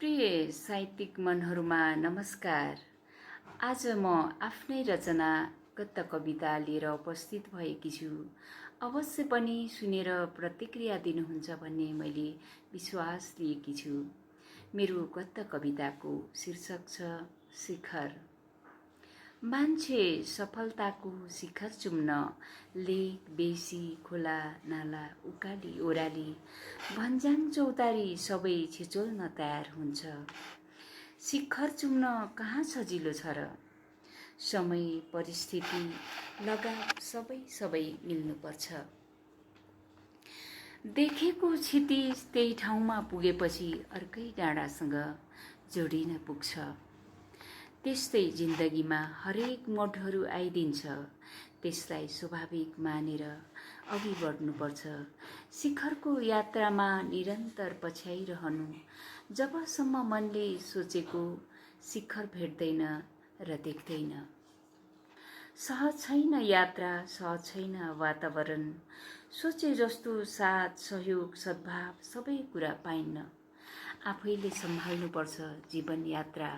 प्रिय साहित्यिक मनहरूमा नमस्कार। आज म आफ्नै रचना गद्य कविता लिएर उपस्थित भएकी छु। अवश्य पनि सुनेर प्रतिक्रिया दिनुहुन्छ भन्ने मैले विश्वास लिएकी छु। मेरो गद्य कविताको शीर्षक छ शिखर। मान्छे सफलताको शिखर चुम्न लेक, बेसी, खोला, नाला, उकाली, ओह्राली, भन्ज्याङ चौतारी सबै छिचोल्न तयार हुन्छ। शिखर चुम्न कहाँ सजिलो छ र? समय, परिस्थिति, लगाव सबै मिल्नुपर्छ। देखेको क्षितिज त्यही ठाउँमा पुगेपछि अर्कै डाँडासँग जोडिन पुग्छ। त्यस्तै जिन्दगीमा हरेक मोडहरू आइदिन्छ, त्यसलाई स्वाभाविक मानेर अघि बढ्नुपर्छ। शिखरको यात्रामा निरन्तर पछ्याइरहनु, जबसम्म मनले सोचेको शिखर भेट्दैन र देख्दैन। सहज छैन यात्रा, सहज छैन वातावरण, सोचे जस्तो साथ, सहयोग, सद्भाव सबै कुरा पाइन्न। आफैले सम्हाल्नुपर्छ जीवन यात्रा।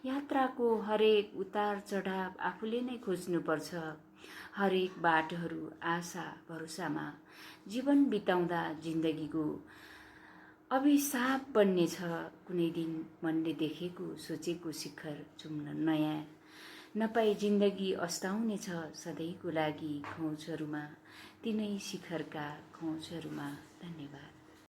यात्राको हरेक उतार चढाव आफूले नै खोज्नुपर्छ। हरेक बाटोहरू आशा भरोसामा जीवन बिताउँदा जिन्दगीको अभिशाप बन्नेछ। कुनै दिन मनले देखेको सोचेको शिखर चुम्न नयाँ नपाई जिन्दगी अस्ताउनेछ सधैँको लागि खोजहरूमा, तिनै शिखरका खोजहरूमा। धन्यवाद।